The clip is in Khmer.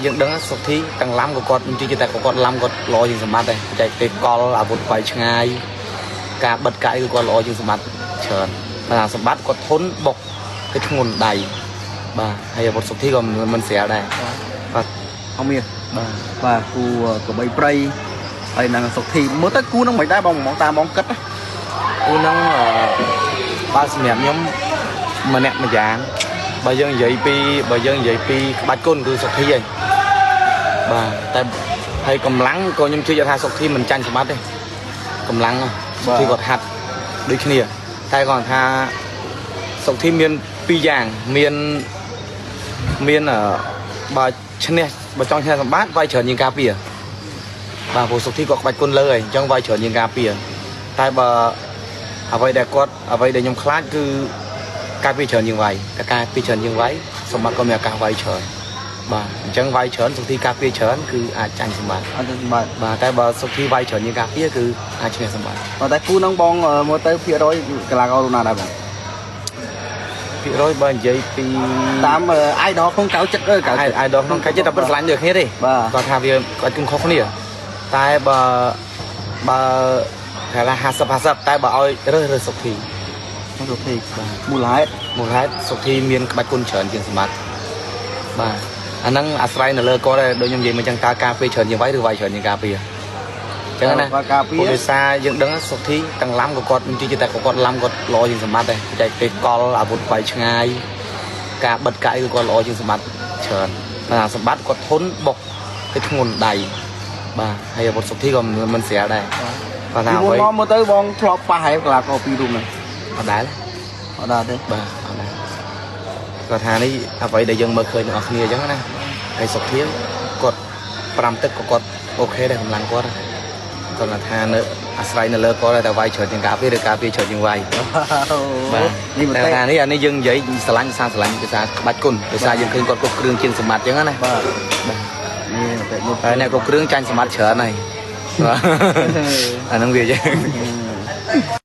យើងដឹងសុធីទាំងឡាំក៏គាត់ជឿតែក៏គាត់ឡាំគាត់ល្អជាងសម្បត្តិដែរបច្ចេកទេសកលអាវុធវាយឆ្ងាយការបិទកាយគឺគាត់ល្អជាងសម្បត្តិច្រើនបាទសម្បត្តិគាត់ធន់បុកទៅធ្ងន់ដៃបាទហើយអាវុធសុធីក៏មិនស្រាលដែរបាទ អមាស បាទ បាទគូកបីព្រៃហើយនឹងសុធីមើលទៅគូនឹងមិនដែរបងបងតាមបងគិតណា គូនឹងបើសម្រាប់ខ្ញុំម្នាក់ម្យ៉ាងបើយើងនិយាយពីបើយើងនិយាយពីក្បាច់គុណគឺសុធីហើយបាទតែហើយកម្លាំងក៏ខ្ញុំជឿថាសុធីមិនចាញ់សម្បត្តិទេកម្លាំងសុធីគាត់ហាត់ដូចគ្នាតែគាត់ថាសុធីមានពីរយ៉ាងមានមានបើឈ្នះបើចង់ឈ្នះសម្បត្តិវាយច្រើនជាងការពារបាទព្រោះសុធីគាត់ក្បាច់គុណលើហើយអញ្ចឹងវាយច្រើនជាងការពារតែបើអ្វីដែលគាត់អ្វីដែលខ្ញុំខ្លាចគឺការពារច្រើនជាងវាយតែការពារច្រើនជាងវាយសម្បត្តិក៏មានឱកាសវាយច្រើនបាទអញ្ចឹងវាយច្រើនសុធីការពារច្រើនគឺអាចចាញ់សម្បត្តិ អត់ទៅសម្បត្តិ បាទតែបើសុធីវាយច្រើនជាងការពារគឺអាចឈ្នះសម្បត្តិ បាទតែគូនឹងបងមើលទៅភាគរយកីឡាកររូណាដែរបង ភាគរយបើនិយាយពី តាម idol ក្នុងកៅចិត្តអើកៅចិត្ត idol ក្នុងកៅចិត្តតែពិតស្រឡាញ់ដូចគ្នាទេគាត់ថាវាគាត់គុំខុសគ្នាតែបើបើគេថា50 50តែបើឲ្យរើសរើសសុធី សុធីបាទមូលហេតុ មូលហេតុសុធីមានក្បាច់គុណច្រើនជាងសម្បត្តិបាទអាហ្នឹងអាស្រ័យនៅលើគាត់ដែរដូចខ្ញុំនិយាយមកចឹងតើការពារច្រើនជាងវាយឬវាយច្រើនជាងការពារចឹងណា ការពារ ដោយសារយើងដឹងសុធីទាំងឡាំក៏គាត់ជឿតែក៏គាត់ឡាំគាត់ល្អជាងសម្បត្តិដែរបច្ចេកទេសកលអាវុធវាយឆ្ងាយការបិទកាយគឺគាត់ល្អជាងសម្បត្តិច្រើនបាទសម្បត្តិគាត់ធន់បុកទៅធ្ងន់ដៃបាទហើយអាវុធសុធីក៏មិនស្រាលដែរបាទថាអ្វីមកមើលទៅបងធ្លាប់ប៉ះហើយកីឡាករពីររូបហ្នឹង អត់ដែរ អត់ដែរទេ បាទអត់ដែរគាត់ថានេះអ្វីដែលយើងមើលឃើញទាំងអស់គ្នាអញ្ចឹងណាហើយសុធាគាត់5ទឹកក៏គាត់អូខេដែរកម្លាំងគាត់គាត់ថានៅអាស្រ័យនៅលើគាត់តែវាយច្រើនជាងការពារឬការពារច្រើនជាងវាយបាទ នេះ តែថានេះអានេះយើងនិយាយស្រឡាញ់ភាសាស្រឡាញ់ភាសាក្បាច់គុណដោយសារយើងឃើញគាត់គ្រប់គ្រឿងជាងសម្បត្តិអញ្ចឹងណា បាទបាទនេះតែ តែអ្នកគ្រប់គ្រឿងចាញ់សម្បត្តិច្រើនហើយបាទអាហ្នឹងវាអញ្ចឹង។